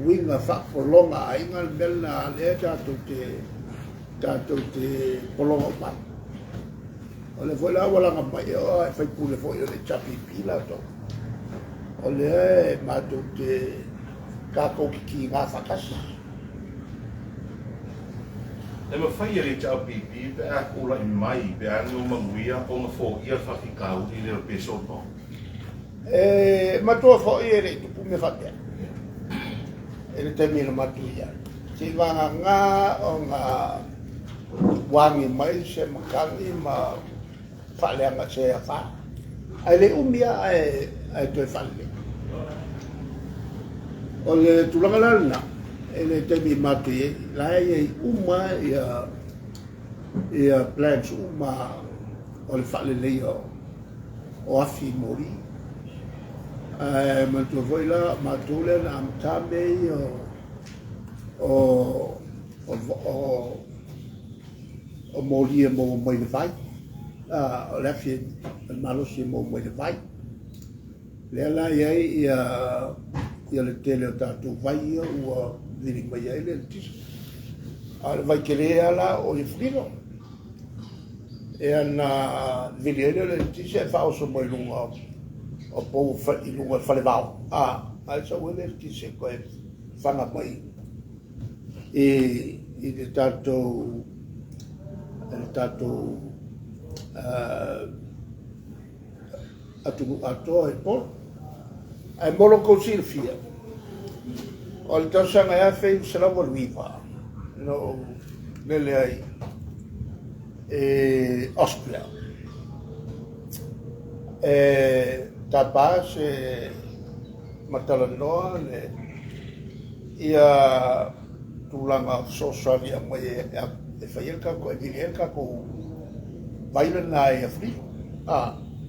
Uiga faapologa aiga le mea lena lea tatou te tatou te pologa uma ai. O lea foi la ua laga mai e oo lava i faipule foi o le HRPP latou. O lea e matou te tatou te kiga faatasi. E mafai e le HRPP pe a tulai mai pe a ua manuia ona foia le faafitauli lea o le peso o le paoa? E matua foi e le i tupu mea faapea i le taimi na matou i ai. Seivagana ona ua agi mai se matagi ma faaleaga se afa. Ae le umi lava ae toe faalelei. O le tulaga la lena, i le taimi matou i ai, la e i ai uma ia plans uma o le faaleleia o afi moli. Ae manatua foi la, o matou lea na amata mea ia o moli e maua mai le vai. O le afi o le malosi e maua mai le vai. Lea la e i ai ia le tele o tatou vai ia ua vili mai ai le eletise. A o le vai tele lava la o Ifulino. Ia na vili ai lea o le eletise ae faaoso mai luga o pou i luga o le falevao. Ae sau ai le eletise toe faga mai i le tatou atunuu atoa i Upolu. Ae mo lo outou silafia, o le tausaga e 1989 na ou lele ai i Austria. E tapa se matalanoa le ia tulaga fesoasoani e aumai e fai ai le tatou, e vili ai le tatou vai lena i Afrika.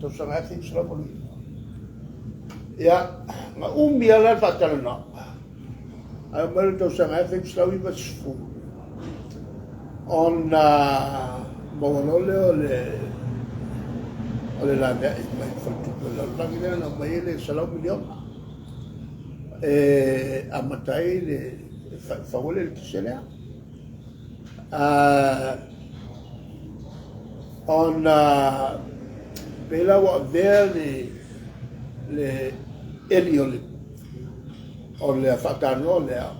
Tausaga 1989. Ia, na umi lava la le faatalanoaga. Ae oo mai le tausaga 1990, ona maua loa lea o le laveai mai le faletupe o le lalolagi lea na aumai ai le $100 miliona e amata ai le fau ai le eletise lea. Ona pei la ua avea le eli o le faatanoa lea,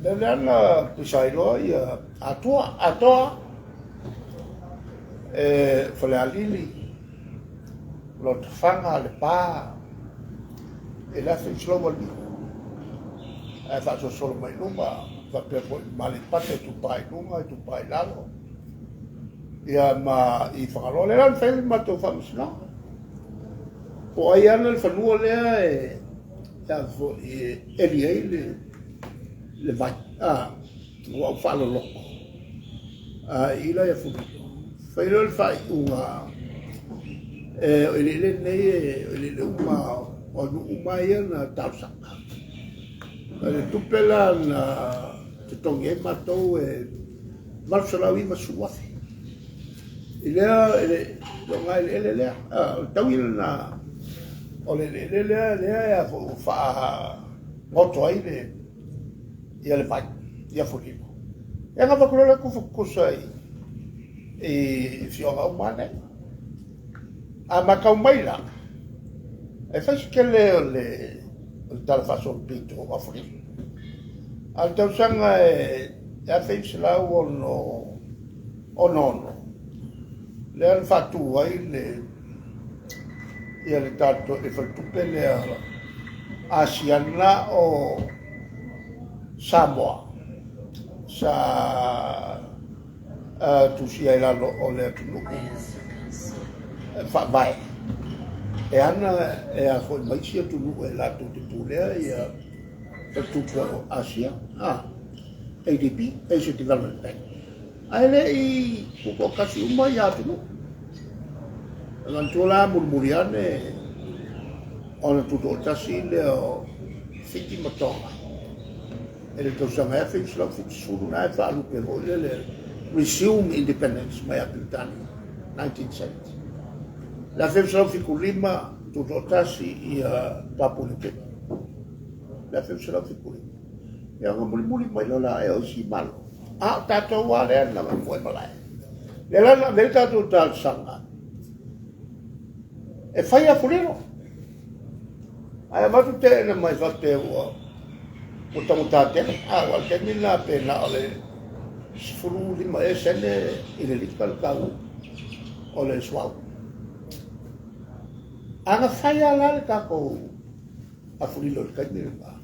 lea lea na pisa ai loa ia Atua, Atoa, e Falealili, Lotofaga, Lepa, i le 1989. Ae faasolosolo mai luma, faapea foi ma Aleipata, Itupa i luga, Itupa i lalo, ia ma i Fagaloa. Lea la na fai le matou faamasinoga. Po o ai ana le fanua lea e foi e eli ai le vai. Ua ou faaloloto i la ia Fulilo. Fai loa le faaiuga o eleele nei, o eleele uma o nuu uma ia na talosaga. O le tupe la na totogi ai matou e $890,000. I lea loga eleele lea, o le taui lena o le eleele lea lea e ua faagoto ai le ia le vai, ia Fulilo. Ia na avatu loa le tufa tutusa i afioaga uma nei. A matau mai la, e fai se tele o le tala faasolopito o Aforilo. A o le tausaga e 1966, lea na faatu ai le ia le tatou le faletupe lea Asiana o Samoa sa tusia i lalo o le atunuu faavae e ana e a foi mai isi atunuu e latou te pulea ia faletupe o Asia, ADB, Asia Development Bank. Ae le i tutoatasi uma ia atunuu. E manatua la mulimuli ane ona tutoatasi lea o Fiti ma Tonga i le tausaga 1970 na e faalupe foi lea le Resume Independence mai ia Peretania 1970. Le 1975 tutoatasi ia Papua New Guinea. Le 1975. Ia ona mulimuli mai loa lea o isi Malo. A o tatou lava lea na muaimalae. Lea la na ave ai le tatou talosaga e fai afulilo. Ae avatu teena mai faapea ua taugata tele. A ua o le taimi lena pe na o le 15 ea sene i le lita le tau o le suauu. A na fai lava la le tatou afulilo i le taimi lena,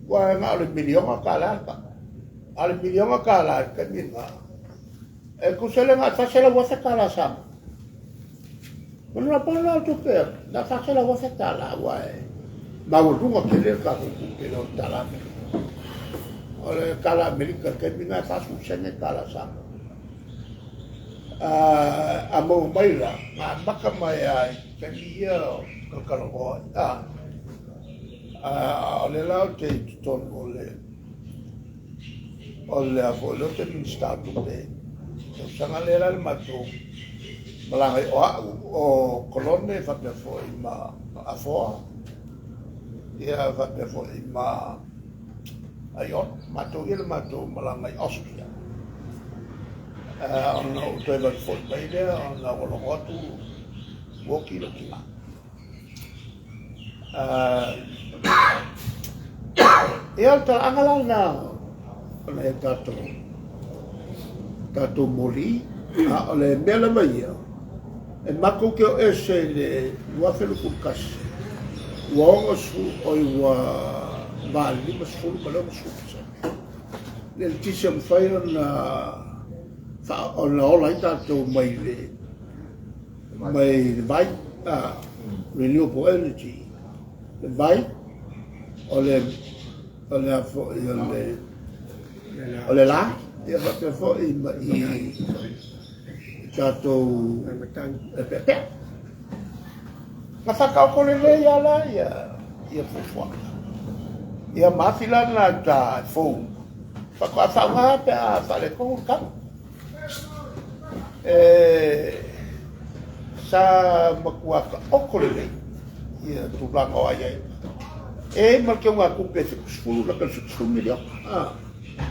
ua na o le miliona tala le tau. A o le miliona tala i le taimi lena, e tusa le na o le $400,000 tala Samoa. Manu la pona o tupe, na $400,000 tala ua e maualuga tele le tatou tupe i le tala Amerika. O le tala Amerika i le taimi lena e 40 sene tala Samoa. A maua mai la, na amata mai lava i taimi ia o talatalanoa ai. O lea la ou te i totonu o le o le a foi lea ou te Minisita o Tupe tausaga lea la le matou malaga ai o au o Kolone faapea foi ma Afoa ia faapea foi ma Aiono matou ia le matou malaga i Austria. Ona ou toe vave foi mai lea ona ua logo atu ua oti lou tina. Ia o le talaaga la lena o nai a tatou moli, a o le mea lava ia, e matou te o ese i le 2021, ua 60, oi ua 50 ma le 60% le eletise ua mafai ona ola ai tatou mai le vai, renewable energy, le vai, o le a foi o le la, ia faapea foi ma i tatou peapea. Na faataoto lelei lava la ia fuafuaga. Ia ma afi la lena ta fou faatoa faaaoga pe a faaletonu le tau. Sa matua taoto lelei ia tulaga o aiaiga. E i ai ma le teugatupe e 70 lata i le 70 miliona.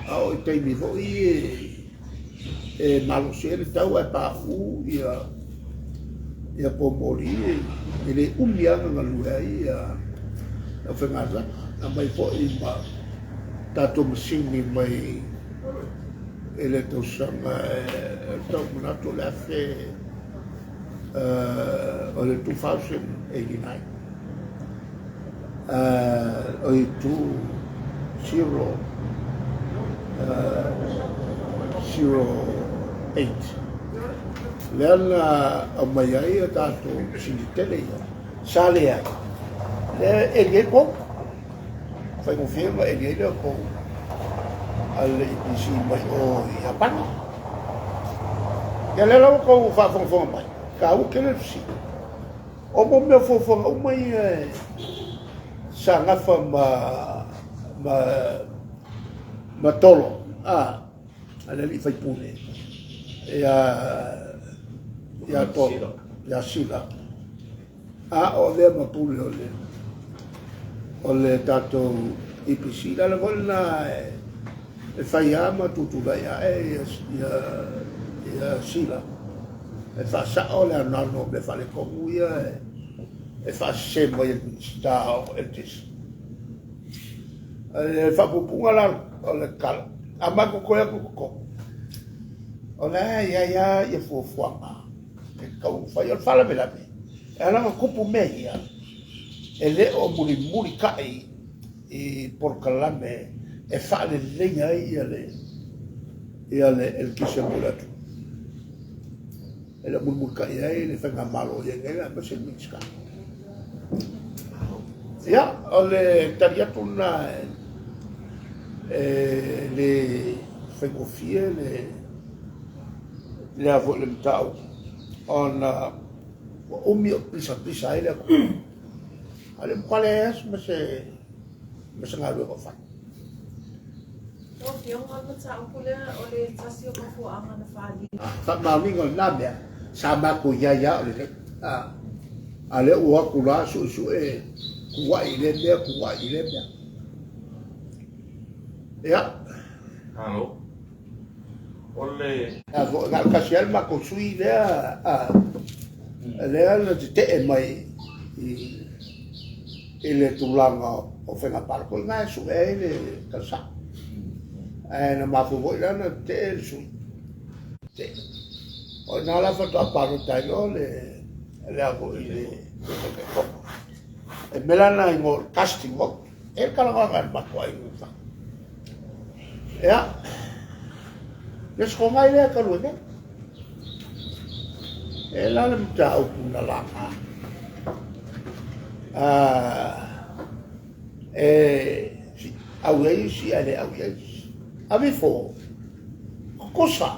A oo i taimi foi e malosi ai le tau ae pauu ia pomoli e le umi lava ona galue ai le aufaigaluega. Aumai foi ma tatou masini mai i le tausaga e tau manatu o le afe o le 2089 o i 2008 lea na aumai ai a tatou masini tele ia sa leai lea e eli ai kou faigofie ona eli ai lea kou a le EPC mai o i Iapani. Ia lea la ua tou faafogafoga mai, taua tele le fesili. O mo mea o fuafuaga uma ia sa gafa ma Tolo, a le alii faipule ia Tolo, ia Sila, a o avea ma pule o le tatou EPC. Le ala foi lena e fai lava ma tutulai ae ia Sila e faasao le anoano o mea faaletonu ia e faasese mai e le Minisita o Eletise. Le faapuupuuga la o le tala, a matou toe atu i totonu, o la e i ai lava ia fuafuaga e tatau ona fai. O le faalavelave, e ala ona tupu mea ia, e le o mulimulitai i polokalame e faaleleia ai ia le eletise mo le atunuu. E le o mulimulitai ai le faigamalo o i ai nei aemaise le Minisita. Ia, o le tali atu lena e le faigofie le a foi le mataupu ona ua umi o pisapisa ai le atunuu. A o le matua leai lava ma se galuega o fai. Lau Afioga, o le mataupu lea o le tasi o mafuaaga na faaalia. Faamaoniga o lena mea, sa matou i ai lava o lelei. A o lea ua o atu la suesue, tuuai i lea mea, tuuai i lea mea. Ia. Malo. O le. A foi, na o le tasi lava le matou sui lea, a, lea na tetee mai i, i le tulaga o faiga palota, o i ina e sue ai le tala sao. Ae na mafua foi la ona tetee le sui. Tetee. O i ina la faatoa palota ai loa le, le a foi le Taitaifono. E mea la na igoa o le casting vote. E le talanoaga e le matou aiga i fafo. Ia, le sogai lea talu ai nei. E la le mataupu na laga. E au i ai isi ae le au i ai isi. Aveifo, tutusa,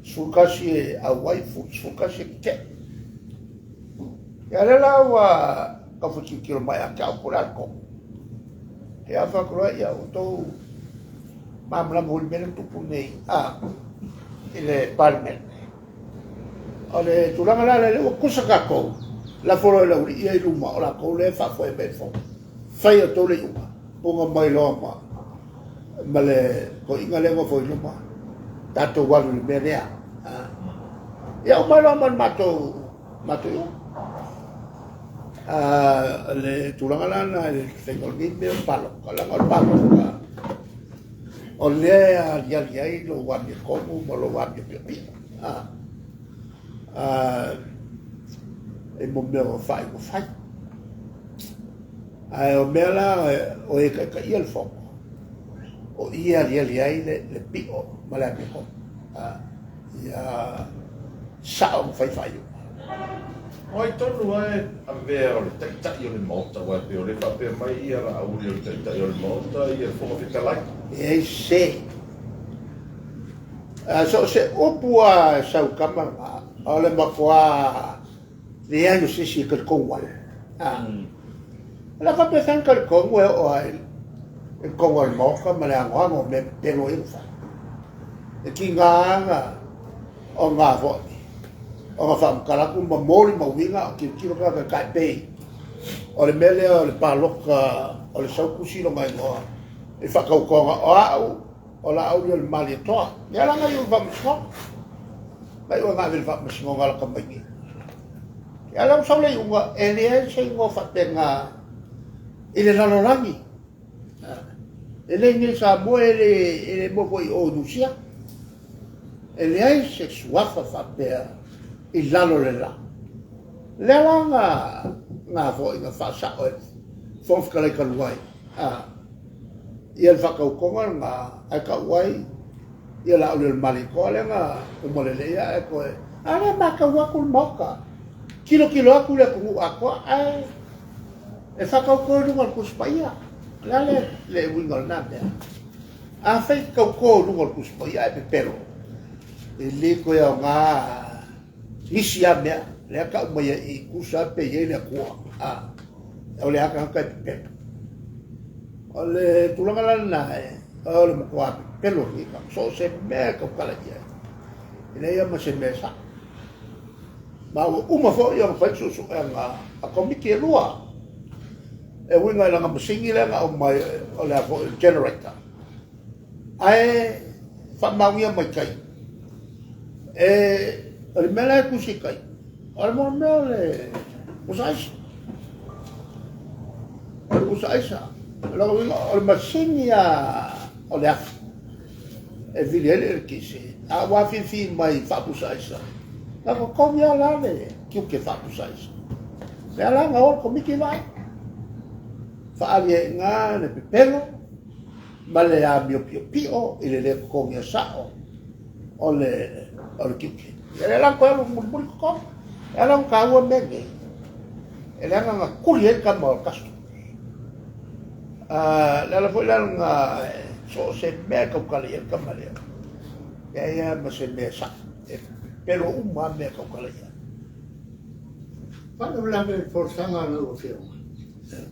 11 e auai, 11 e tetee. Ia lea la ua tau fetilotilo mai ia te au po o le a le tonu. Ia fai atu loa, ia ua outou malamalama foi i le mea lea na tupu nei a, i le Palemene. O le tulaga la lea ua tutusa tatou, lafo loa i le aualii ia i luma o latou lea e faafoe mai le fono. Fai e outou le iuga, puna mai loa ma, ma le toeaina lea e nofo i luma, tatou alu i le mea lea. Ia uma ai loa ma le matou matou iuga. Le tulaga la lena i le faiga o lenei mea o palota, leaga o le palota, o lea e aliali ai lou amiotonu ma lou amio piopio. I mo mea o faaiuga fai. Ae o mea la o e taitaia le fono, o i e aliali ai le pio ma le amiotonu. Ia sao ma fai faaiuga. O ai tonu lava e avea o le Taitai o le Maota, aua e pei o lea e faapea mai ia Laauli o le Taitai o le Maota, ia le Fofoga Fetalai. Leai se. So o se upu lava e sau i tama lena, o le matua leai o se isi e talitonu ai. O le a faapefea ona talitonu e oo lava i totonu o le Maota ma le anoano o mea pepelo ia na fai. E tiga lava ona foi, ona faamatala atu ma molimauina o tilotilo tagata e tai pei o le mea lea o le palota o le sau tusi lona igoa i faatautoga o au o Laauli o le Malietoa. Lea la na iu i le faamasinoga. Na iu na ave i le faamasinoga lata mai nei. Ia la ua sau le iuga e leai se igoa faapena i le lalolagi. E le i inei i Samoa, e le maua foi i o i Rusia. E leai se suafa faapea i lalo o le la. Lea la na, na foi na faasao e le Fofoga Fetalai talu ai, a, ia le faatautoga lena, ae tau ai ia Laauli o le Malietoa lea na uma lelei ae toe, a lea e matau atu le Maota, tilotilo atu le atunuu atoa, ae e faatauto i luga o le Tusi Paia. O le a le, le uiga o lena mea? Afai e te tauto i luga o le Tusi Paia ae pepelo, e le toe aoga nisi lava mea, lea tau mai ai i tusa pe i ai le Atua, a, o le a tagata e pepelo. O le tulaga la lena, o le matua pepelo lenei tagata, so o se mea e tautala i ai, e leai lava ma se mea e sao. Ma ua uma foi ona fai le suesuega a komiti e lua, e uiga i lana masini lea na aumai o le a foi le generator, ae faamaonia mai tai, e, o le mea la e tusi i tai, o le mea o le pusa aisa. O le pusa aisa, o lona uiga o le masini lava o le afi e vili ai le eletise, a ua afifi mai faapusa aisa, na totogi lava la le tiute faapusa aisa. Lea la na o le komiti vaai, faaali ai i ina le pepelo ma le amio piopio i le le totogia sao o le o le tiute. Ia lea la na toe alu mulimuli totogi. E ala ona taua mea nei, e leaga na tuli ai le tama o le Customs. Le ala foi la lena, so o se mea e tautala i ai le tama lea, leai lava ma se mea sao, e pepelo uma lava mea e tautala i ai. Faalavelave i le folasaga a lau Afioga,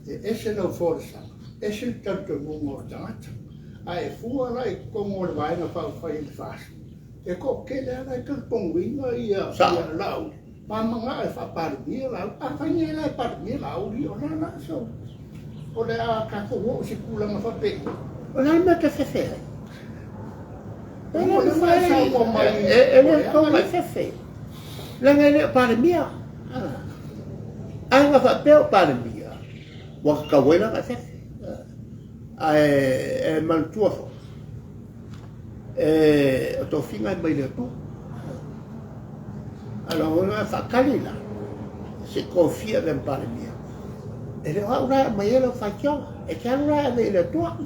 e ese lau folasaga, ese le talitonuga o le tagata. A e fua la i totonu o le Vaega Faaupufai i le FAST, e toatele lava la e talitonuina ia Laauli, ma manao e faa-Palemia Laauli. Afai nei la e Palemia Laauli, o le a la sau, o le a tatou oo i se tulaga faapei? O le a le mea e te fefe ai? E le mafai, e le tatau ona e fefe, leaga e le o Palemia. A na faapea o Palemia, ua tatau ai la ona e fefe. Ae e manatua foi, e, o tofiga e mai le Atua. A o lona uiga e faatali la, se i tofia avea ma Palemia. E le o au la e aumai ai lau faitioga, e te alu la e ave i le Atua.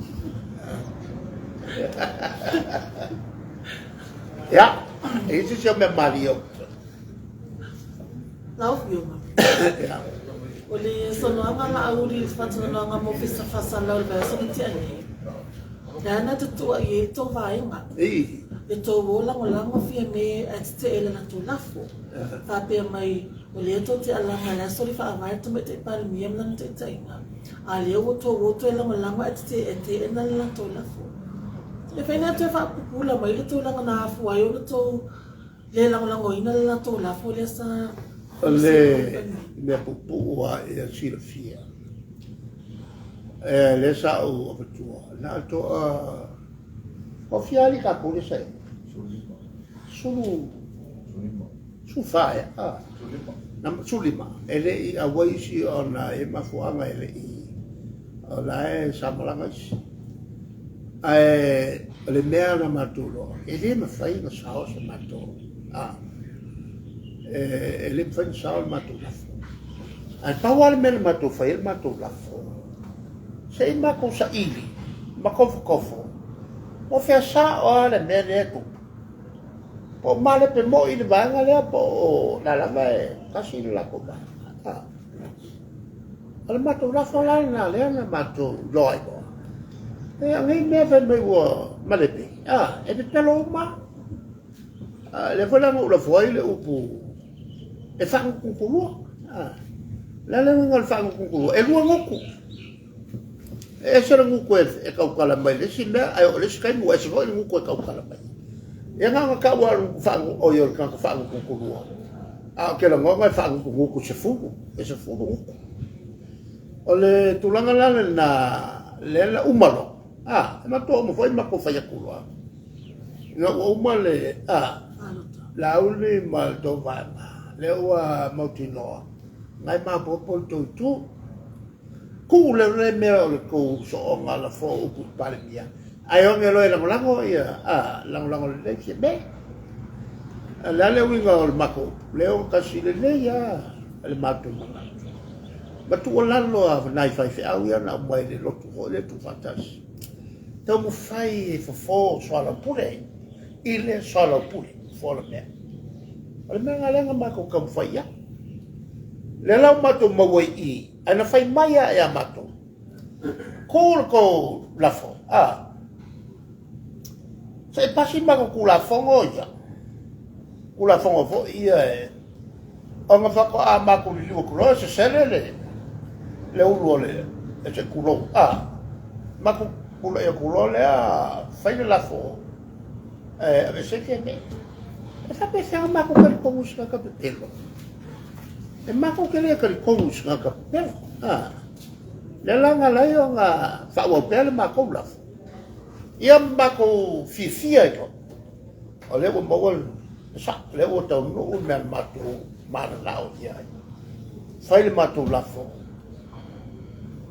Ia, e i ai se isi o mea malie o. Lau Afioga, o le saunoaga a Laauli i le faatinoga mo Ofisa Faasalalau i le vaiaso na tea nei, lea na tutu'a i ai le tou vaega, le tou o lagolago Fiame ae tetee i le latou lafo, faapea mai o lea tou te alaga i le aso o le Faavae le Tamaitai Palemia ma lana taitaiga, a lea ua tou o toe lagolago ae tetee ae teena le latou lafo. E mafai ona toe faapupula mai le tulaga na afua ai ona tou le lagolagoina le latou lafo lea sa. O le mea puupuu lava ia silafia, lea sa ou avatua, na o toa toafia alii tatou lea sa i ai? Sulu, 14 ea? 15. E le i auai isi ona e i ai mafuaaga e le i, o la e sa malaga isi. Ae o le mea na matou iloa, e le mafai ona sao se matou, a, e le mafai ona sao le matou lafo. Ae pau lava le mea na matou fai ai le matou lafo, se i matou saili ma tofotofo, po o fea sao lava le mea lea e tupu. Po o malepe moi le vaega lea po o la lava e tasi le latou vaega. O le matou lafo la lena lea na matou iloa ai loa. E o nei mea fai mai ua malepe, a, e pepelo uma. A, lea foi la na ou lafo ai le upu e faagutugutu A, le a le uiga o le faagutugutu E lua gutu. E ese le gutu e tautala mai le isi mea, ae oo i le isi taimi ua ese foi le gutu e tautala mai. Ia na ona tau lava o le gutu faagutu, oi o le tagata faagutugutulua. A ou te lagona e faagutugutu sefulu, e sefulu gutu. O le tulaga la lena, lea na uma loa, a, e matua uma foi matou fai atu loa. Ina ua uma le, a, Laauli ma le tou vaega, lea ua mautinoa, na e maopoopo le tou itu. Tuu le le mea o le tou sooga lafo o upu i le Palemia, ae oge loa e lagolago ia, a, lagolago lelei Fiame. O le a le uiga o le matou upu? Le ogatasi lelei lava le matou manatu. Ma tuualalo a nai faifeau ia na aumai i le lotu foi lea tuufaatasi, taumafai e fofo soalaupule i le soalaupule, fofo le mea. O le mea lena lea na matou taumafai i ai. Lea la ua matou maua i i, ae na fai mai lava ia matou, tu le tou lafo, a, se i pasi matou Tulafono ia, Tulafono foi ia e, ona faatoa matou liliu atu loa e sesele le, le ulu o le, e se i tulou, a, matou tulai atu loa lea fai le lafo, e aveese Fiame. E faapefea ona matou talitonu i se tagata pepelo? E matou te le talitonu i se tagata pepelo. A, lea la na ala ai ona faaauau pea le matou lafo. Ia ma matou fiafia ai loa, o lea ua maua le sao, o lea ua taunuu le mea na matou mananao i ai. Fai le matou lafo,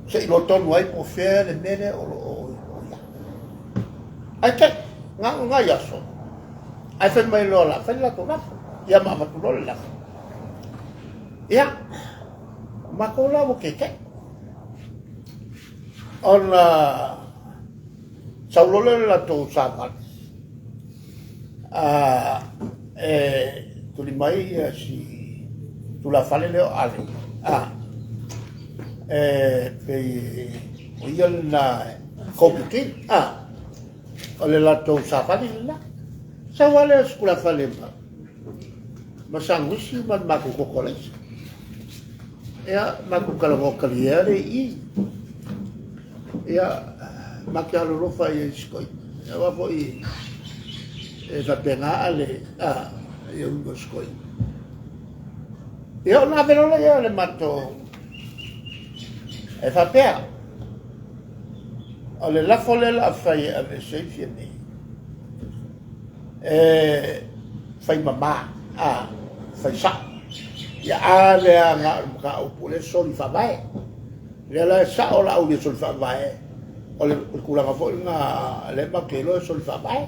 se i iloa tonu ai po o fea le mea lea o lo o i ai. Ae te i, na o nai aso, ae fai mai loa o le a fai le latou lafo, ia ma avatu loa le lafo. Ia, o matou la ua kekeʻi. Ona sau loa lea o le latou savali, e tuli mai ia si tulafale lea o Ale, a, e pei o ia lena e go-between, a, o le latou savali lena. Sau lava lea o si tulafale ma sanuisi ma le matou koko alaisa. Ia, matou talanoa kaliea lea i i. Ia, matou te alolofa i ai i si toeaina. Aua foi e faapena ale, a, ia uiga o si toeaina. Ia, ona ave loa lea o le matou, e faapea, O le lafo lea o le a fai e aveese ai Fiamē, e fai mama, a, fai sao. Ia ave lava na o le mataupu lea e soli faavae. O lea la e sao Laauli e soli faavae, o le tulaga foi lena lea matou te iloa e soli faavae.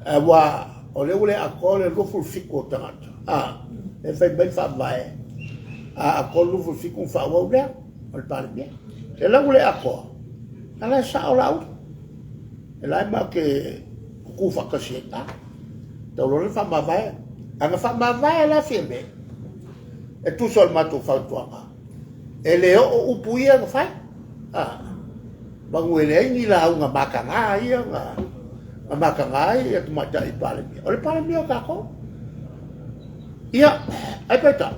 Aua o lea ua le atoa le 27 o tagata, a, lea e fai mai le faavae, a atoa le 27 ona faaauau lea o le Palemia. O lea la ua le atoa, a o la e sao Laauli. E la e matou te tutu faatasi ai i ina. Tau loa le faamavae. A na faamavae la Fiamē, e tusa o le matou fautuaga, e le oo upu ia na fai. A, manu e leai ni lauga mataga ia na mataga ai ia Tamaitai Palemia. O le Palemia o tatou. Ia, ae peitai,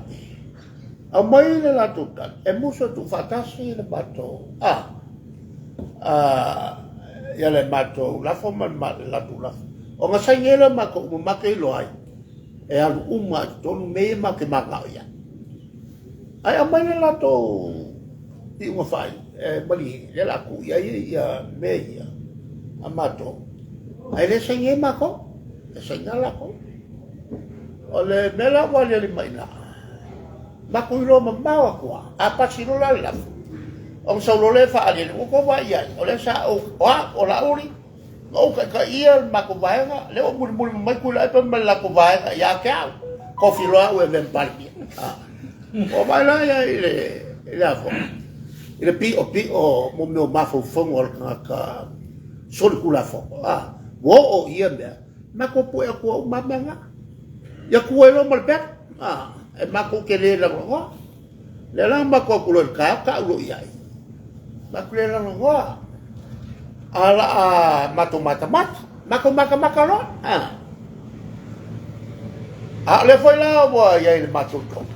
aumai le latou tali, e musu e tuufaatasi le matou, a, a, ia le matou lafo ma le latou lafo. Ona saini ai lea o matou uma, matou te iloa ai, e alu uma lava i totonu mea ia matou te mananao i ai. Ae aumai le latou iuga fai, e malie, lea o le a tuu i ai ia mea ia a matou, ae le saini ai matou, e saini lava latou. O le mea la ua aliali mai i ina, matou iloa mamao atu lava, a pasi loa la le lafo, ona sau loa lea faaaliali, ua outou vaai i ai, o lea sa ou, o au, o Laauli, na ou taitaia le matou vaega, lea ua mulimuli mai Tuilaepa ma le latou vaega ia te au, tofi loa au e avea ma Palemia. Ua vaai la ia i le, i le a foi, i le piopio mo mea o mafaufauga o le tagata solitulafono, ua oo i ia mea, matou pue atu uma lava mea na. Ia tu ai loa ma le pea, e matou te le lagolagoa. Lea la matou atu loa i le taeao tau loa i ai. Matou le lagolagoa. A la a matou matamata, matou matamata loa. A o lea foi la ua i ai i le matou tonu,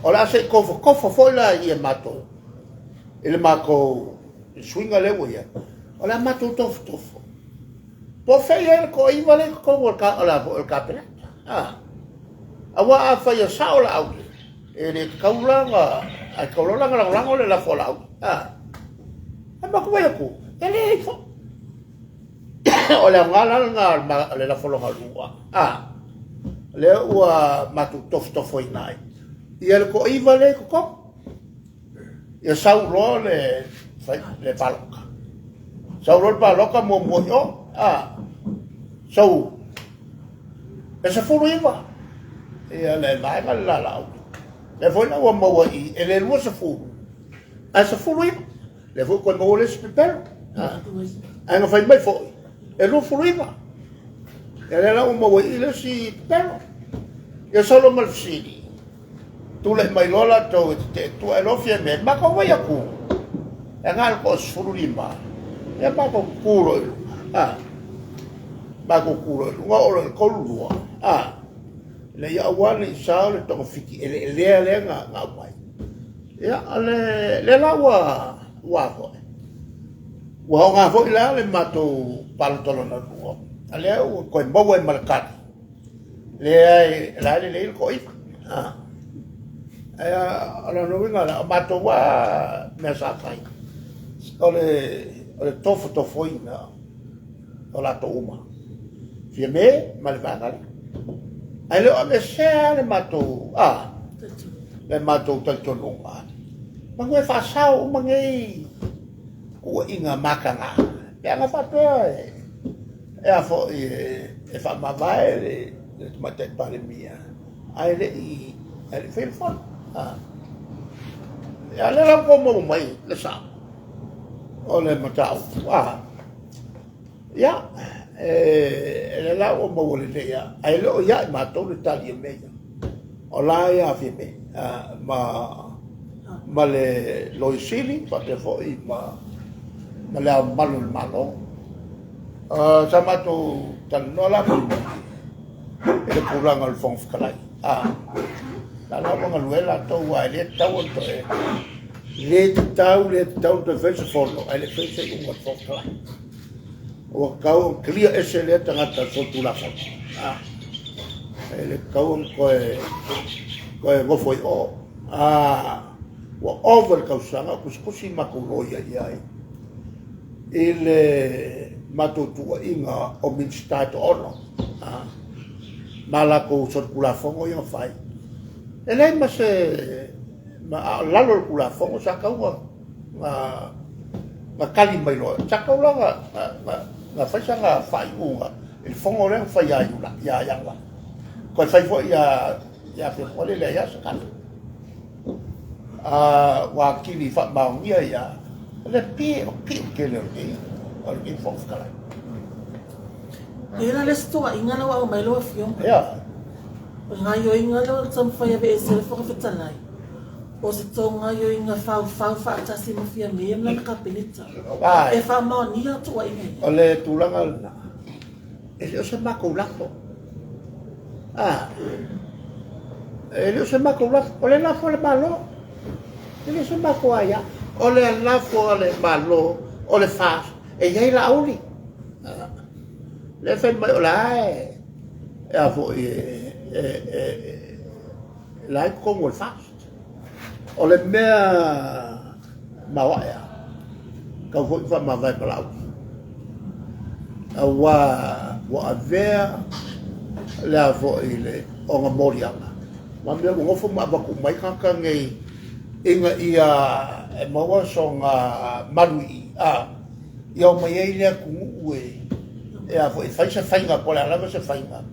o le a se i tofotofo foi la i matou, i le matou suiga lea ua i ai, o le a matou tofotofo. Po o fea i ai le toaiva lea i totonu o le Kapeneta. Aua afai e sao Laauli, e le tatau la ona, ae tatau loa la ona lagolago le lafo a Laauli. Ae matou vaai atu, e leai foi. O le aoga la lena o le lafo lona lua, lea ua matou tofotofoina ai ia le toaiva lea i totonu. Ia sau loa le le palota. Sau loa le palota muamua i o, a, sau e 19 ia le vaega le la Laauli. Lea foi la ua maua i i, e le 20, ae 19. Lea foi ua toe maua le isi pepelo. Ae na fai mai foi, e 29. Ia lea la ua maua i i le isi pepelo. Ia sau loa ma le fesili, Tulai mai loa latou e tetee tua e loa Fiamē, matou vaai atu, e na o le toa-15, ia matou tutu loa i luga, a, matou tutu loa i luga, oo loa i le 32, a, ina ia aua ne i sao le togafiti eleelea lea na aumai. Ia, o le, lea la ua, ua foi, ua aoga foi la le matou palota lona lua, a lea ua toe maua ai ma le tali, Leai, o la e lelei le toaiva. Ae o lona uiga la, o matou lava mea sa fai, o le tofotofoina o latou uma, Fiamē ma le vaega lea. Ae le o aveesea le matou, le matou talitonuga, manu e faasao uma nei tuuaiga mataga, pe ana faapea e a foi e faamavae le Tamaitai Palemia, ae le i faia le fono. Ia lea la ua outou maua mai le sao o le mataupu. Ia, e lea la ua maua lelei lava, ae le o ia i matou le tali o mea ia. O la e ia Fiamē ma le Loia Sili faapea foi ma le Ao Mamalu o le Malo. Sa matou talanoa la mulimuli i le tulaga o le Fofoga Fetalai. La la ua galue latou aua e le tatau ona toe le tatau le tatau ona toe fai se fono ae le i faia se iuga a le Fofoga Fetalai. Ua tatau ona clear ese lea tagata solitulafono. E le tatau ona toe nofo i o. Ua ova le tausaga o tusitusi matou loia i ai. i le matou tuuaiga o Minisita e toaono ma latou solitulafono ia na fai. E leai ma se ma, a o lalo o le Tulafono sa tau na tali mai loa, sa tau la na fai sana faaiuga i le fono lea na fai ia Iulai, ia Ianuari. Toe fai foi ia Fepuari, e leai lava se tali. Ua atili faamaonia ia le pio pio tele o lenei Fofoga Fetalai. E la le isi tuuaiga lea ua aumai lau Afioga. Ia. O le gaoioiga lea ua taumafai e aveese le Fofoga Fetalai, o se tou gaoioiga faufau faatasi ma Fiame ma lana Kapeneta. E faamaonia tuuaiga ia. O le tulaga lena, e le o se matou lafo. E le o se matou lafo, o le lafo a le Malo. E le o se matou aia. O le lafo a le Malo, o le FAST, e i ai Laauli. Lea fai mai o la e a foi e la e totonu o le FAST. O le mea maoae a, tau foi faamavae ma Laauli. Aua ua avea le a foi le ona moliaga. Ma mea ua nofo ma avatu mai tagata nei ina ia e maua sona malu i i, ia o mai ai le atunuu e a foi e fai se faiga po o le a lava se faiga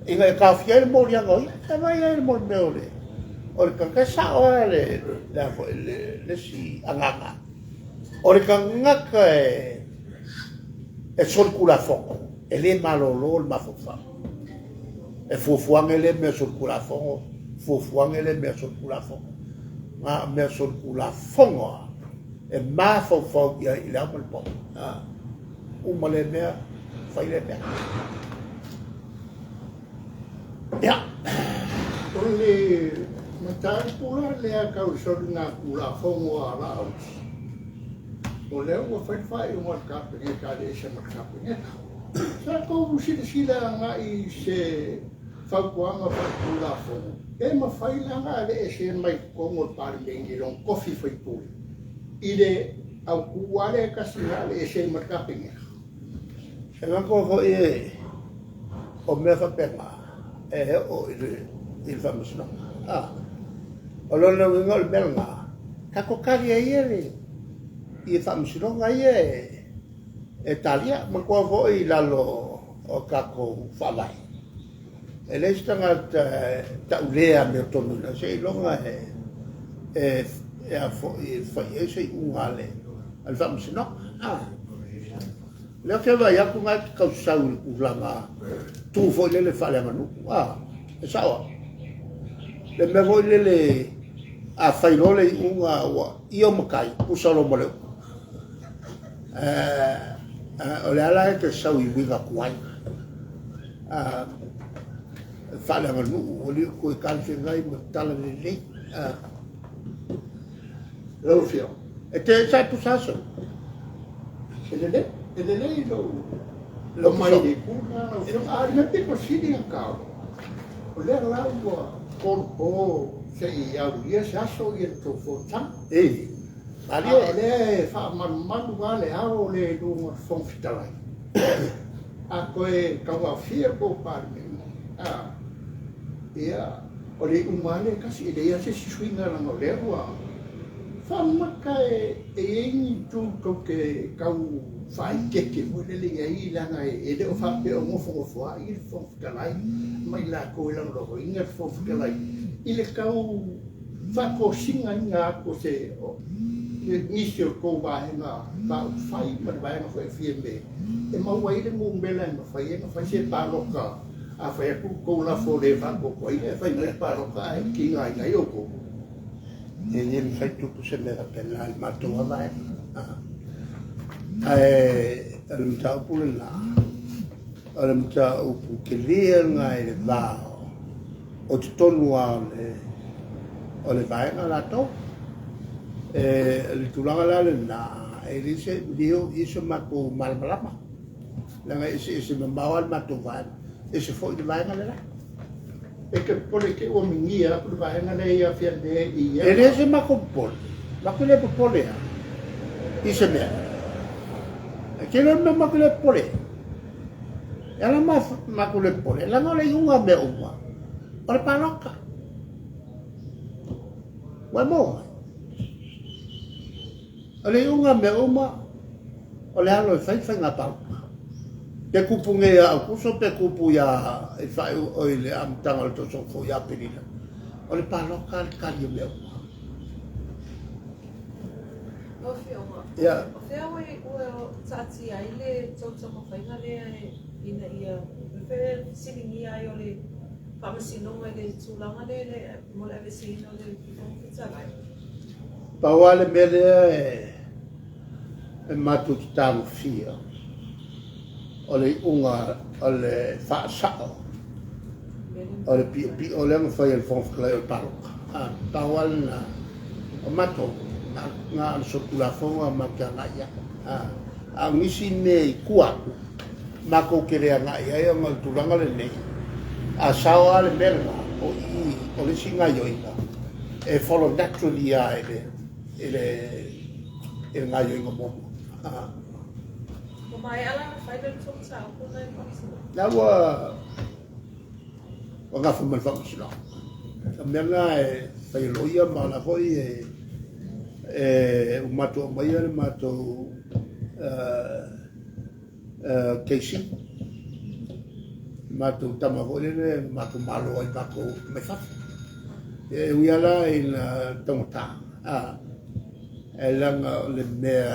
ina ia taofia ai le moliaga o ia. E vai ai le mea o le tagata e sao lava le a foi le isi agaga. O le tagata e solitulafono, e le malolo le mafaufau. E fuafuaga le mea solitulafono, fuafuaga le mea solitulafono. Na mea solitulafono e mafaufau ia i le ao ma le po. Uma le mea, fai le mea. Ia. O le mataupu la lea tau soligatulafono a Laauli, o lea ua fai le faaiuga a le Kapeneta a le ese ma le Kapeneta. Sa tou silasila agai i se fautuaga faaletulafono, pe mafai la ona aveese mai totonu o le Palemene lona tofi faipule i le autū lava lea e tasi na aveese ai ma le Kapeneta. E manatua foi o mea faapena e oo i le faamasinoga. O lona uiga o le mea lena, tatou talia ia i faamasinoga ia e talia. Manatua foi i lalo o tatou faavae. E leai se tagata taulea mea tonu ina seiloga e a foi e fai ai se iuga a le faamasinoga. Lea ou te vaai atu na e tausau i le tulaga tu foi lele faaleaganuu. E sao au. Le mea foi lele a fai loa le iuga ua ia o matai, pusa loa ma le upu. O le ala e te sau i uiga atu ai. Faaleaganuu, o le toe talafeagai ma tala lelei. Lau Afioga. E te sa pusa aso. E lelei lou mai le itu lena lau Afioga. A o le mea pito sili ona taua, o lea la ua tolu po se i aulia se aso ia le tou fonotaga. A o lea e faamalumalu lava le ao o le luga o le Fofoga Fetalai. A toe tauaofia le tou Palemene, ia, o le iuga lava lea e tasi, e leai lava se isi suiga leaga o lea ua faamata e i ai ni itu tou te tau faaeteete foi lele i ai, leaga e le o faapea o nofonofo ai le Fofoga Fetalai ma i latou e lagolagoina le Fofoga Fetalai i le tau faatosinaina atu o se nisi o tou vaega faaupufai ma le vaega foi e Fiame e maua ai le numera e mafai ai ona fai se palota. A fai atu tou lafo le faatoatoaina e fai mai le palota ae tigaina ai outou. E le mafai tupu se mea faapena i le matou lava vaega. Ae o le mataupu lena, o le mataupu tele lena i le va o totonu lava o le vaega latou. E le tulaga la lena, e le se leo i se matou malamalama. Leaga e eseese mamao lava le matou vaega, ese foi le vaega le la. E te popole te ua migia atu le vaega lea ia Fiame i ia. E le se matou popole, matou le popole lava i se mea. Ae tele o le mea matou te le popole ai. E ala matou le popole, leaga o le iuga o mea uma, o le palota. Ua e maua mai? O le iuga o mea uma, o le alo e fai le faiga palota. Pe tupu nei ia Aukuso pe tupu ia i i le amataga o le tausaga fou ia Aperila, o le palota le tali o mea uma. Lau Afioga, o fea ua taatia ai le tou taumafaiga lea ina ia fesiligia ai o le Faamasinoga i le tulaga lea mo le aveeseina o le Fofoga Fetalai? Pau lava le mea lea e matou te tagofia, o le iuga o le faasao o le piopio lea na fai e le Fofoga Fetalai o le palota. Pau lava lena, o matou, na o le solitulafono matou te agai i ai. A o nisi mea i tua atu, matou te le agai i ai ona o le tulaga lenei, a sao lava le mea lena, o i o le isi gaoioiga, e follow naturally lava i le gaoioiga muamua. Ua maea la ona fai le tou mataupu lena i le Faamasinoga? La ua gafa ma le Faamasinoga. O mea na e fai e loia ma o la foi e ua matou aumaia le matou KC, matou tama foi lele matou malo ai matou mai fafo. E ui lava la ina taugata, ae leaga o le mea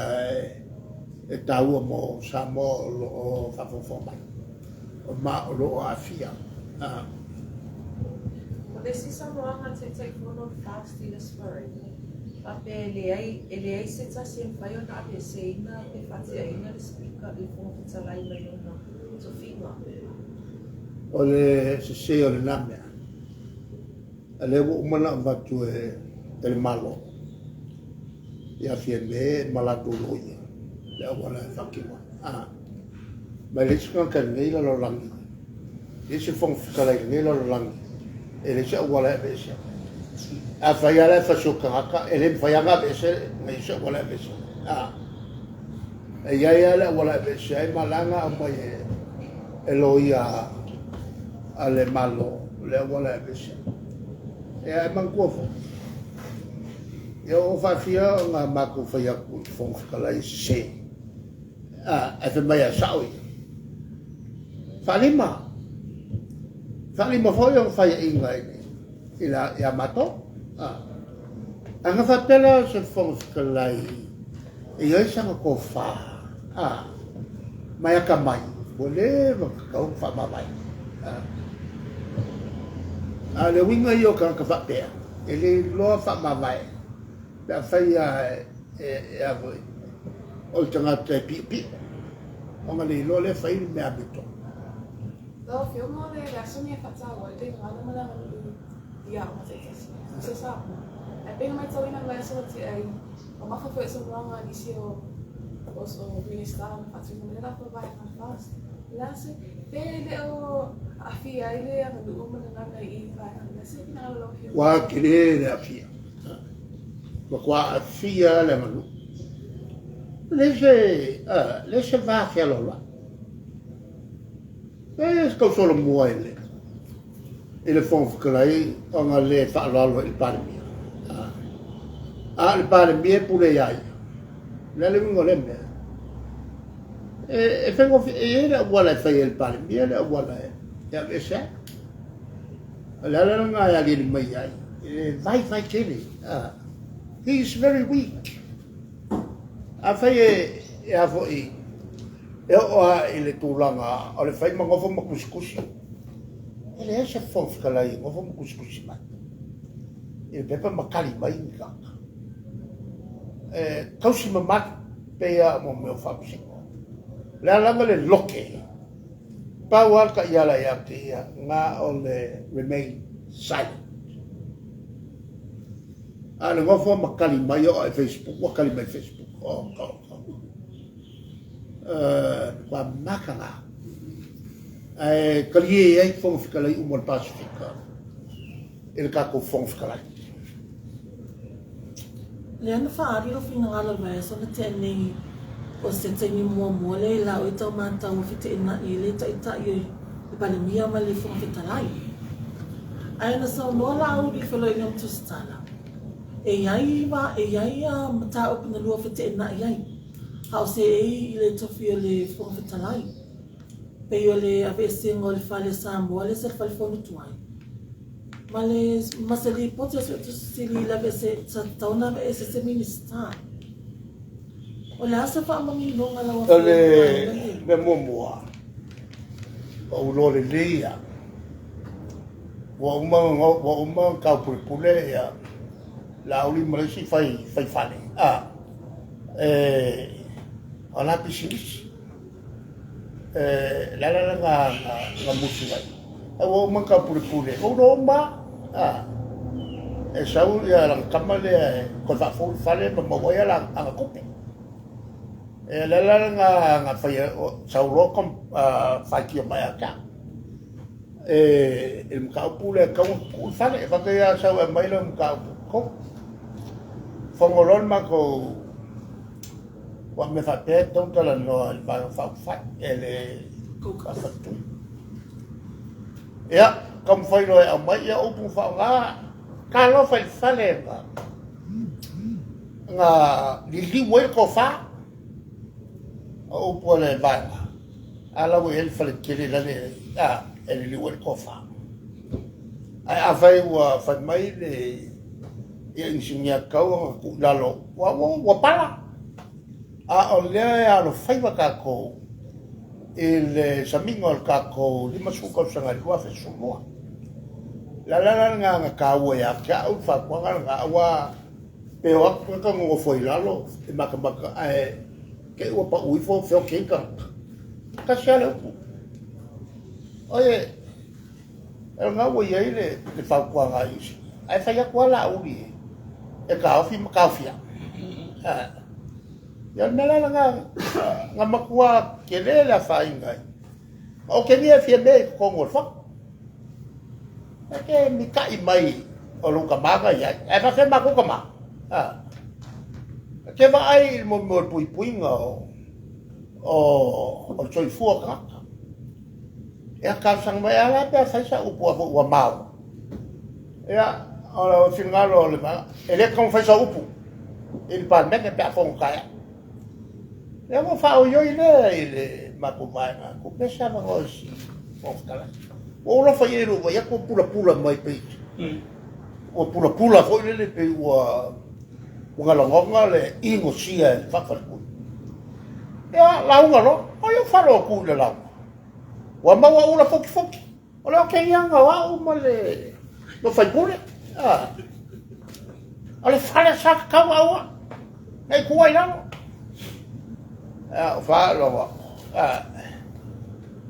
e taua mo Samoa o lo o faafogafoga mai, o ma o lo o aafia. O le isi saunoaga a le Taitaifono o le FAST i le Aso Faraile, faapea e leai, e leai se tasi e mafai ona aveeseina pe faateaina le Speaker, le Fofoga Fetalai mai lona tofiga. O le sese o lena mea, o lea ua uma ona avatu e le Malo ia Fiame ma latou loia le auala e faatino ai. Ma e leai se tagata i lenei lalolagi, e leai se Fofoga Fetalai i lenei lalolagi, e leai se auala e aveese ai. Afai lava la e fasi o tagata, e le mafai lava ona aveese, leai se auala e aveese ai. E i ai lava le auala e aveese ai, ma la na aumai e loia a le Malo le auala e aveese ai. Ia, e manatua foi, ia ua faafia ona matou fai atu i le Fofoga Fetalai e sese, ae fai mai e sao ia. Faalima, faalima foi ona faiaina ia matou. A na faapea la o se Fofoga Fetalai e i ai sana tofa ma e atamai, ua leva ona tatau ona faamavae. A o le uiga ia o tagata faapea, e le iloa faamavae pe afai lava e o le tagata e piopio, ona le iloa lea fai le mea amiotonu. Lau Afioga, o le aso lenei e faataua ai le gagana ma le aganuu i aoga taitasi, aemaise Samoa. Ae pei ona matauina i le vaiaso ua tea ai, ua mafa foi i saunoaga a nisi o Minisita na faatino mai le latou vaega a le FAST. O le a se, pe le o aafia ai le aganuu ma le gagana i vaega, o le a se finagalo o lau Afioga? Ua tele le aafia. Matua aafia le aganuu. E leai se va fealoaloai. E tau solomua i le Fofoga Fetalai ona le faaaloalo i le Palemia. A o le Palemia e pule ia ia. O le a le uiga o lea mea? E faigofie, e i ai le auala e fai ai e le Palemia le auala e aveese ai. O le ala lena e aliali mai ai, e vaivai tele. He is very weak. Afai e a foi, e oo lava i le tulaga o le fai ma nofo ma tusitusi, e leai se Fofoga Fetalai e nofo ma tusitusi mai i le pepa ma tali mai ni tagata. E tausi mamalu pei lava o mea o faamasino. O le a lava le lote, pau lava le taiala ia te ia, na o le remain silent. A o le nofo ma tali mai oo i Facebook, ua tali mai Facebook. Oh, oh, oh. Matua mataga. Ae talie ai Fofoga Fetalai uma o le Pasefika i le tatou Fofoga Fetalai. Lea na faaali lou finagalo i le vaiaso na tea nei O se taimi muamua lea i la oe tau matau ua feteenai ai le Taitai o le Palemia ma le Fofoga Fetalai. Ae na saunoa Laauli i le feloaiga ma Tusitala, e i ai e i ai mataupu na lua feteenai ai, a o seei i le tofi o le Fofoga Fetalai. Pei o le aveesega o le fale Samoa lea sa le fale fono tuai, ma le ma se lipoti a Suetusi Sili i le aveese sa tatau ona aveese se Minisita. O le a se faamaninoga lau Afioga? O le mea muamua, ua ou iloa lelei lava, ua uma ua uma ona taupulepule ia Laauli ma le isi fai fai fale, a e o la pisinisi. E le ala lea na na musu ai. Ae ua uma ona taupulepule, ua ou iloa uma lava. E sau ia lana tama lea e toe faafou le fale ma maua ai ana tupe. E le ala lena na fai ai, sau loa faitio mai ia te au. E le mataupu lea e tatau ona tuu le fale. E fai atu sau e aumai lau mataupu i totonu. Fono loa le matou, aua o mea faapea e tatau ona talanoa i le Vaega Faaupufai e le faafaletui. Ia, taumafai loa e aumai ia upu faaaoga, talofa i le fale na, na liliu ai le tofa. O upu a le vaega, a la ua i ai le fale tele lale a, e liliu ai le tofa. Ae afai ua fai mai le ia inisinia tatau ona tuu i lalo, ua, ua, ua pala. A o lea e alofaiva tatou i le samiga o le tatou 50 tausaga i le 2012. O le ala la lena na taua ia te au le fautuaga lena, aua pe o atu tagata nonofo ai i lalo e matamata ae te i ua pau ifo feoti ai tagata. Tasi lava le upu. Oe, o lena ua i ai le fautuaga a isi, ae fai atu lava Laauli e taofi ma taofia. Ia o le mea la lena na matua tele le afaina ai. Ma otegia e Fiame i totonu o le fono. E te mita'i mai o lou tama na i ai, ae faafefea matou tama? E te vaai i le mea o le puipuiga o le soifua o tagata. Ia talosaga mai, a la pe a fai sau upu a foi ua maua. Ia, o le finagalo o le vaega, e le tatau ona fai sau upu i le Palemene pe a fono taeao. Ia ua faaoioi lea i le matou vaega, tuu pea se avanoa i si Fofoga Fetalai. Ua ou alofa i ai i lou vaai atu ua pulapula mai pei ua pulapula foi lele pei ua ua lagona le inosia e le faafaletui. Ia, lauga loa, ai ou faalogo atu i le lauga. Ua maua ula fokifoki. O le okeiaga o au ma le ma faipule. Ah. O le fale sa tatau aua. Nei tua i lalo. Ah, o faalogo. Ah.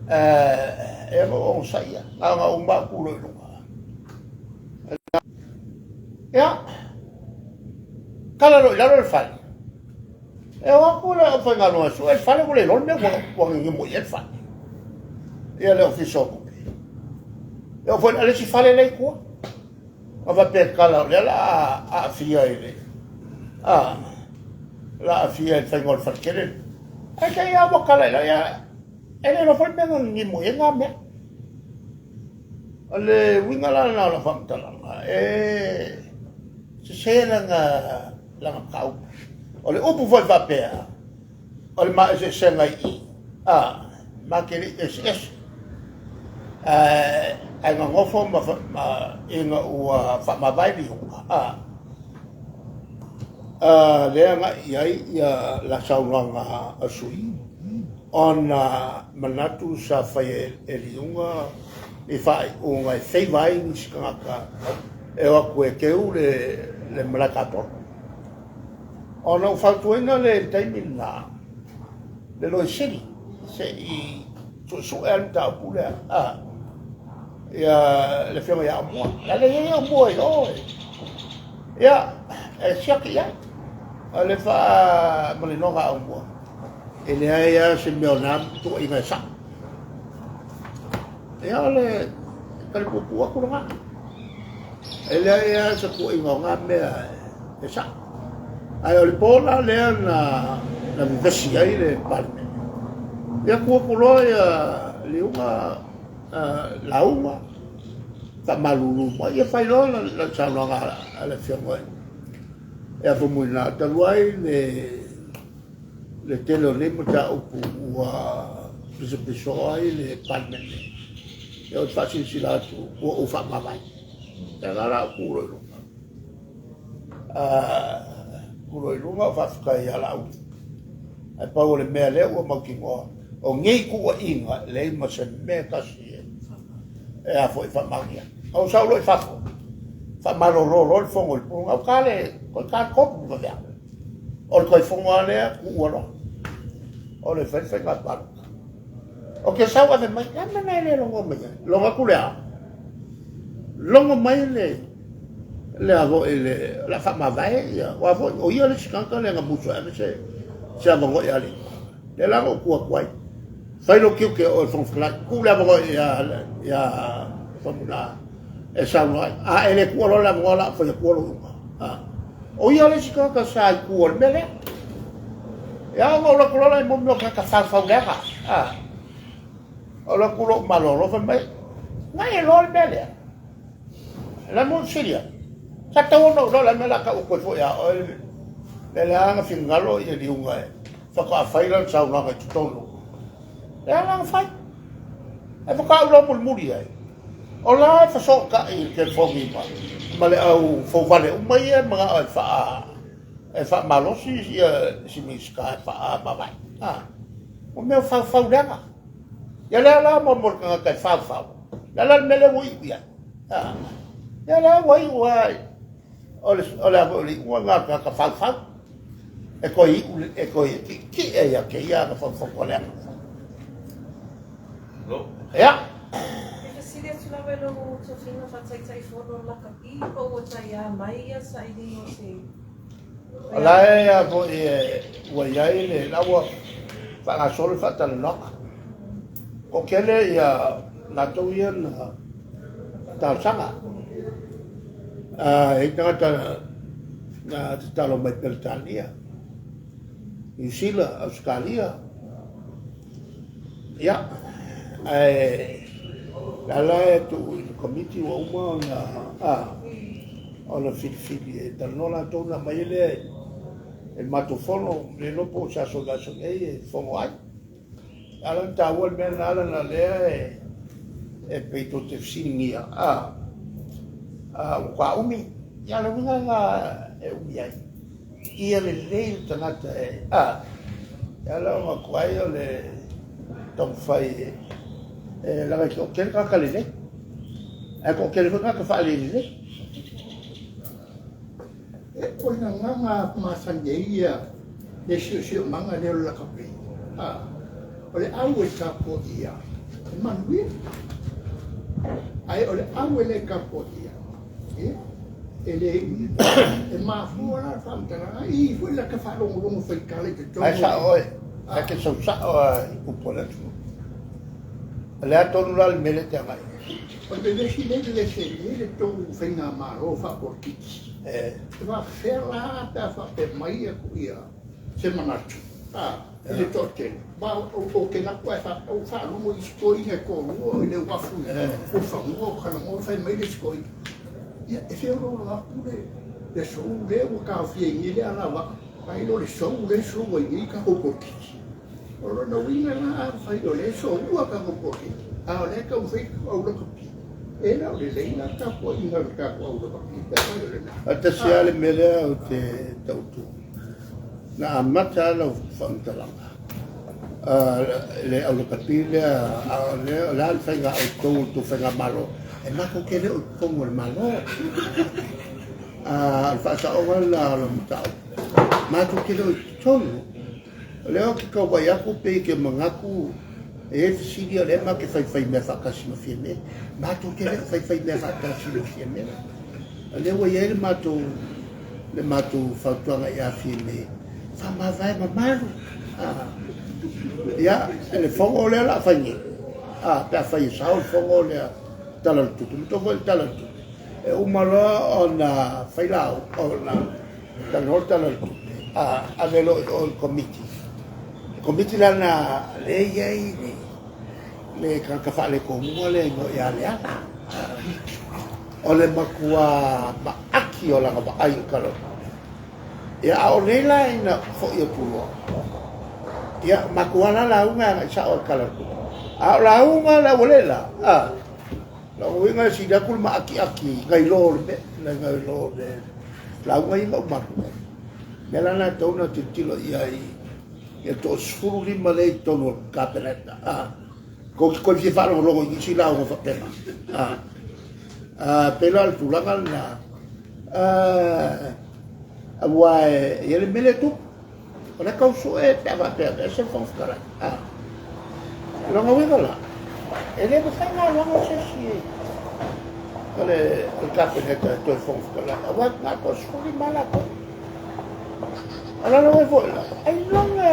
Eh, e mo o saia. Na ona uma ku lo i luga. Ia. Kala lo i lalo le fale. E o atu le aufaigaluega sue le fale ua le iloa le mea ua gagemo i ai le fale. Ia le ofisa o tupe. E oo foi i le isi fale lea i tua. A faapea e tala o lea la a aafia i le a la aafia i le faiga o le fale tele. Ae te i lava ua tala i lalo, ia e le iloa foi le mea na gagemo i ai na mea. O le uiga la lena o lau faamatalaga, e sese lana lana mataupu. O le upu foi faapea, o le maeseesega i i, a, ma te le i eseese. Ae, ae nonofo ma, ma ina ua faamavae liuga, a, a lea agai i ai ia la saunoaga a sui ona manatu sa fai e Liuga i faaiuga e feiva ai nisi tagata e o atu e teu le, le malae tapolo. Ona ou fautuaina lea i le taimi lena, le Loia Sili, se i suesue lava le mataupu lea, a, ia le afioga ia Aumua. La e i ai Aumua i o, ia, e siaki i ai. O le faamaninoga a Aumua, e leai lava se mea o na tuuaiga e sao. Ia o le tali puupuu atu lena. E leai lava se tuuaiga o na mea e sao. Ae o le po la lea na na vevesi ai le Palemene. Ia tu atu loa ia Liuga lauga faamalulu mai, ia fai loa la saunoaga a le Afioga ia Faumuina, talu ai le tele o nei mataupu ua pisopisoa ai le Palemene, ia ou te faasilasila atu ua ou faamavae. Ia la la ou tu loa i luga. Tu loa i luga ou faafetai ia Laauli. Ae pau o le mea lea ua mautinoa, o nei tuuaiga e leai ma se mea e tasi e a foi faamaonia. Ou sau loa i fafo, faamalolo loa le fono i le puluna, gauta le toe ta 3 vaveao. O le toe fono lava lea, tuua loa. O le fai le faiga palota. Ou te sau ave mai, a mea na e le logoa mai ai? Logo atu le a? Logo mai le le a foi le la faamavae ia, aua foi o ia le isi tagata lea na musu e ave se avanoa ia Aleipata. Lea la na ou tu atu ai. Fai lou tiute o oe le Fofoga Fetalai, tuu le avanoa ia Faumuina e saunoa ai. A e le tuua loa le avanoa o le a ou fai atua lou iuga. O ia le isi tagata sa i tua o le mea lea. Ia ona ou alu atu loa lea i mea o tagata faufau leaga. Ou alu atu loa ou malolo fai mai, na e iloa le mea lea. La mo fesili ai. Sa tatau ona ou iloa le mea o le a tau atu ai foi ia oe le mea lea na finagalo ia Liuga e faatoa fai lana saunoaga i totonu. Lea la na fai. Ae faatoa ou iloa mulimuli ai. O la e fesootai i le telefoni ma le au fouvale uma ia e manao e faa e faamalosi ia si Minisita e faamavae. O mea faufau leaga. Ia lea la mo le tagata e faufau. Lea la le mea lea ua iu i ai. Ia lea ua iu ai. O le o le o le iuga lena o le tagata faufau. E toe iu e toe tietie ia te ia ana faufautua leaga. Ia. E fesili atu lava i lou tofiga faa-Taitaifono lakapi po ua taiā mai ia sailiga o se O la e a foi e ua i ai le la ua faagasolo le faatalanoaga. Toatele ia latou ia na talosaga. E i ai tagata na tatalo mai Peretania, Niu Sila, Ausetalia. Ia, ae o le a la e tuu i le Komiti ua uma ona ona filifili e talanoa latou ona aumai ai lea i le matou fono, le iloa po o se aso o le vaiaso nei e fono ai. A o le taua le mea lena leaga o lea e pei tou te fesiligia, a ua toa umi, ia o le uiga lena e umi ai. Ia lelei le tagata e, a, e ala ona tuai o le taumafai e leaga e toatele tagata lelei, ae toatele foi tagata faalelelei. O le gagana masani ai ia le siosiomaga lea o le lakapi, o le au e tapuaia e manuia, ae o le au e le tapuaia, ia, e le e mafua la le faamatalaga i foi la ta faalogologo faitala i totonu. Ae sao oe, ae te sau sao lava i upu a le atunuu. O le a tonu la le mea lea e te agai i ai? O le vevesi lea e vevesi ai nei le tou faigamalo faapolokiki. E faapefea la pe a faapea mai ia se manatu i le toatele? Ma ou te laku ae ou faalogo i isi toeaiina e toalua i le uafu i Fuafanua o talanoa fai mai le isi toeaina, ia e feoloolo atu le sou lea ua taofia ai nei le alavaa, ae le o le sou lea e sou ai nei tatou polokiki. O lona uiga la, afai o lea e soua tatou polokiki, a o lea e taumafai le au lakapi, e le o lelei la le tapuaiga a le tatou au lakapi pe afai o lena. Ae tasi lava le mea lea ou te tautu, na amata lava lau faamatalaga le au lakapi lea, a o le a le faiga a outou o le tou faigamalo, e matou te le o i totonu o le Malo. O le faasaoga lena o lau mataupu, matou te le o i totonu. O lea ou te tau vaai atu pei e te manatu e i ai fesili o lea matou te faifai mea faatasi ma Fiame. Matou te le o faifai mea faatasi ma Fiame. O lea ua i ai le matou le matou fautuaga ia Fiame, faamavae mamalu. Ah. Ia, le fono lea o le a fai nei. Ah, pe a fai e sao le fono lea Tala o le Tupe. Matou foi le Tala o le Tupe. E uma loa ona fai lau, ona talanoa le Tala o le Tupe, ave loa i o i le Komiti. Komiti la na lea e i ai le le tagata faaletomuga lea igoa ia Leala. O le matua maaki o lana vaai i le Tala o le Tupe. Ia, a o nei la ina foi atu loa, ia, matua la lauga e agai sao i le Tala o le Tupe. A o lauga a le aualea la, a, lona uiga e sili atu le maakiaki nai lo le mea, nai lo le lauga ia na uma atu nei. O le mea la lena e tatau ona tilotilo i ai ia le toa-15 lea i totonu o le Kapeneta, a, tou te toe fia faalogologo i nisi lauga faapena. A, a, pei la o le tulaga lena, a, aua e i ai le mea lea e tupu, o lea e tau sue pe a faapea e aveese le Fofoga Fetalai. A, o lona uiga la, e le mafai ona alu se isi o le Kapeneta e toe Fofoga Fetalai, aua na o le toa-15 latou. O lona uiga foi la, ailoga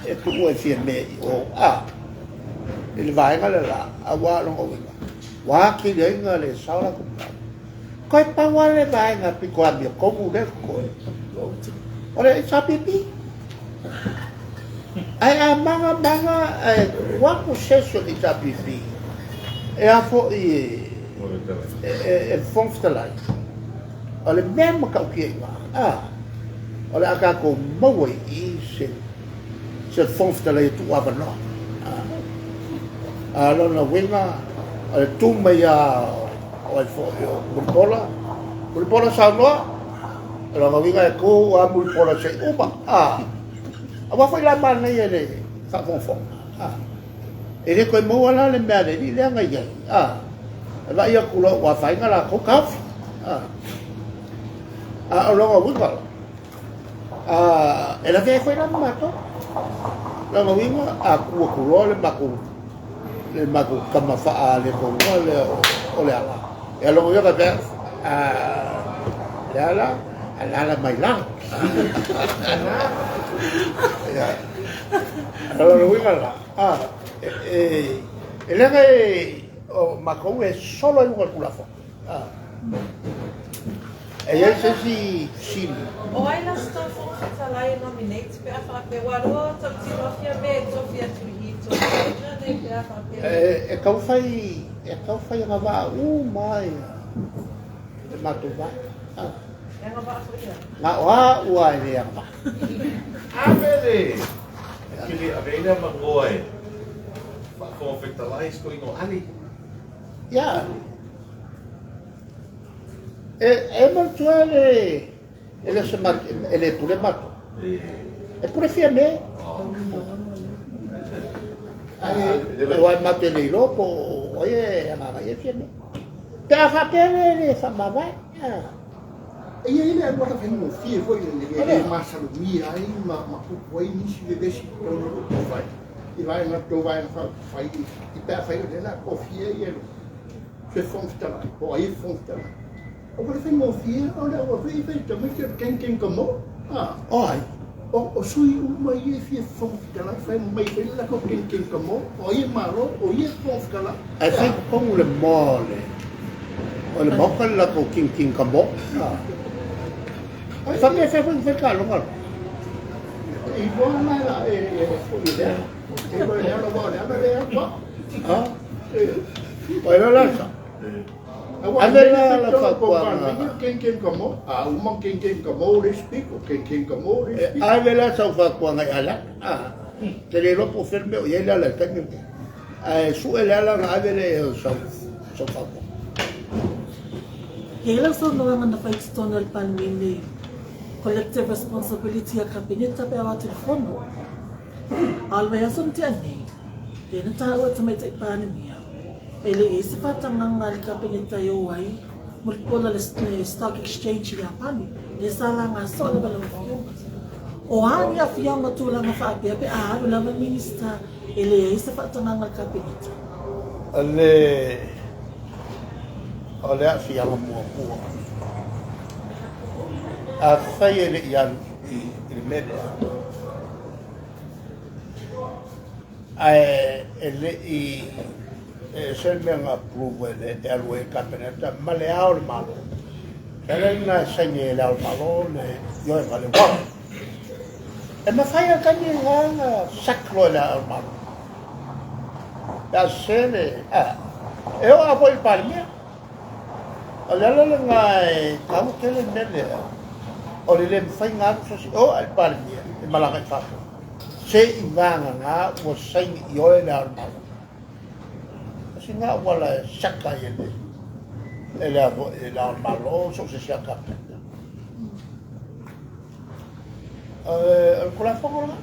e tuua e Fiame i o, a, i le vaega lea la, aua o lona uiga, ua atili ai ona le sao latou mataupu. Toe pau lava le vaega pito amiotonu lea e totoe, o le HRPP. Ae a maga maga ae tuu atu se isi o le HRPP e a foi e Fofoga Fetalai, o le mea e matautia i ina, a, o le a tatou maua i i se se Fofoga Fetalai e tuu avanoa. A, lona uiga, o le tu mai lava o ai foi o Mulipola, Mulipola saunoa, o lona uiga e tu lava Mulipola se i uma. A, aua foi la manaia i le faafogafoga. A, e le toe maua la le mea a le alii lea na i ai. A, e vaai atu loa ua afaina latou taofi. A, a o lona uiga la, e lavea ai foi la ma matou. Lona uiga, a tu atu loa le matou le matou tama faaletonuga lea o Leala, ia lona uiga faapea, Leala, alaala mai lalo. Ia, o lona uiga la, e leaga o matou e solo i luga o le Tulafono. E i ai se isi fesili? O ai la se tou Fofoga Fetalai e nominate pe a faapea ua lua tautino a Fiame e tofi atu i i tou vaaiga nei pe a faapea. E tau fai, e tau fai agavaa uma ai le matou vaega. E agavaa foi ia? Na o au lava e le agavaa. Ave le ke le ave ai le avanoa e faafofoga fetalai si toeaina o Ali. Ia. E manatua le e le se e le pule matou. E pule Fiame. Ae aua e matou te le iloa po o ai e agaga i ai Fiame. Pe a faapea le le faamavae. E i ai le auala faigofie foi lenei e le masalomia ai ma tupu ai nisi vevesi i totonu o le upufai i vaega tou vaega faaupufai i pe afai o lea o le a tofia ia se Fofoga Fetalai po o ai e Fofoga Fetalai. Auala faigofie o le auala foi e fai tamaiti o le Ken Ken Kamo. O ai? O sui uma ia e fia Fofoga Fetalai fai mai fai le latou Ken Ken Kamo, o ai e Malo, o ia e Fofoga Fetalai. Ae fai totonu le moa o le o le maota le latou King King Kamo. E faapea fai foi fai taaloga la. E iloa la la e foi i lea. E iloa i lea aua o le ala lea atu au. O ai la la sa. Ave la la fautuaga. Ken Ken Kamo, a uma Ken Ken Kamo le isi piko, Ken Ken Kamo le isi piko. Ave la sau fautuaga i Alana. Te le iloa po o fea le mea o i ai le ala i le taimi lenei. Ae sue le ala ona ave lea o sau fautuaga. E i ai lau saunoaga na fai i totonu o le Palemene, Collective Responsibility a Kapeneta pe a o atu i le Fono. A o le vaiaso na tea nei, lea na taua e Tamaitai Palemia, e le i ai se faatagaga a le Kapeneta e o ai mulipola le Stock Exchange i Iapani, lea sa laga soo lava lau Afioga. O a ni aafiaga o tulaga faapea pe a alu lava le Minisita e leai se faatagaga a le Kapeneta? O le o le aafiaga muamua, afai e le i alu i le mea lea, ae e le i e ese le mea na approve e le alu ai le Kapeneta ma le Ao o le Malo. O le ala lena e saini ai e le Ao o le Malo le ioega le warrant. E mafai lava taimi lena ona sack loa e le Ao o le Malo. Pe a sese le, a, e oo lava foi i le Palemia. O le ala lena e taua tele le mea lea, o le le mafai ona alu se isi, e oo lava i le Palemia e malaga i fafo, se i vagana ua saini ioe le Ao o le Malo. O sina auala e saka ai e le e le e le Ao o le Malo so o se isi lava Kapeneta. O le Tulafono lena.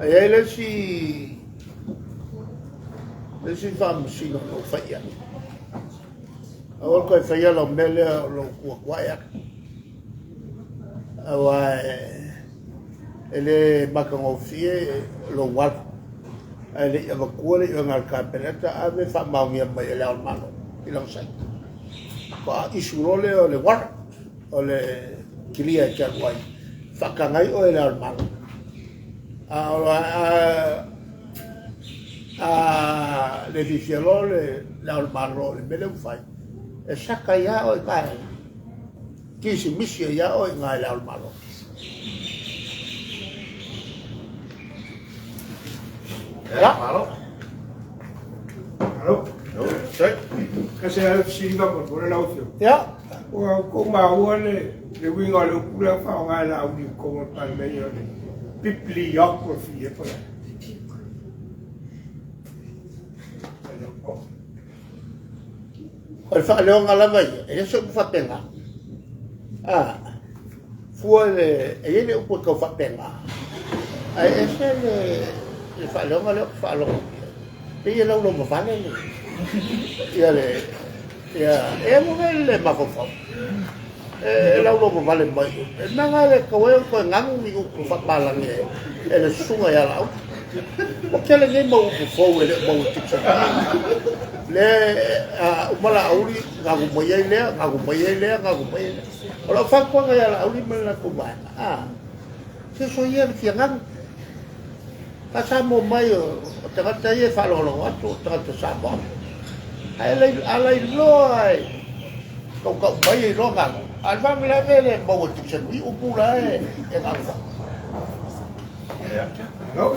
E i ai le isi le isi faamasino na ou fai i ai. Aua le toe faia lau mea lea o lou tuatua'i atu. Aua e le matagofie lou alu ae le i avatua le ioega a le Kapeneta, ave faamaonia mai e Le Ao o le Malo i lana saini. Faatoa issue loa lea o le warrant, o le kilia e te alu ai, faataga ai oe e Le Ao o le Malo. A o a le fiafia loa le Ao o le Malo i le mea lea ua fai, e saka ai lava oe i ina e kisimisi ai lava oe i ina e Le Ao o le Malo. Ia. Malo. Malo. Kasi a fesili faamolemole lau Afioga. Ia. Ua outou maua le le uiga o le upu lea faaaoga e Laauli i totonu o le Palemene o le bibliography e po o le a? O le faaleoga lava ia, e le o se upu faapena. A, fua le, e i ai le upu e tau faapena, ae ese le, le faaleoga lea ou te faalogo atu i ai. Pei e laulomavale le, ia le, ia, e alu ai le mafaufau. E laulomavale mai. E mea na e tatau ai ona toe ganu ni upu faapalagi e le susuga ia Laauli. Ua tele nei mau upu fou e le o maua i le dictionary. Le a uma Laauli, ganu mai ai lea, ganu mai ai lea, ganu mai ai lea. O lau fautuaga ia Laauli ma le latou vaega, a, se soia le fia ganu. Ka Samoa mai o tagata ia e faalogologo atu o tagata Samoa. Ae a lailoa e tautau mai e iloa ganu. A o le faalavelave e le maua i dictionary upu la e ganu ai. Hello.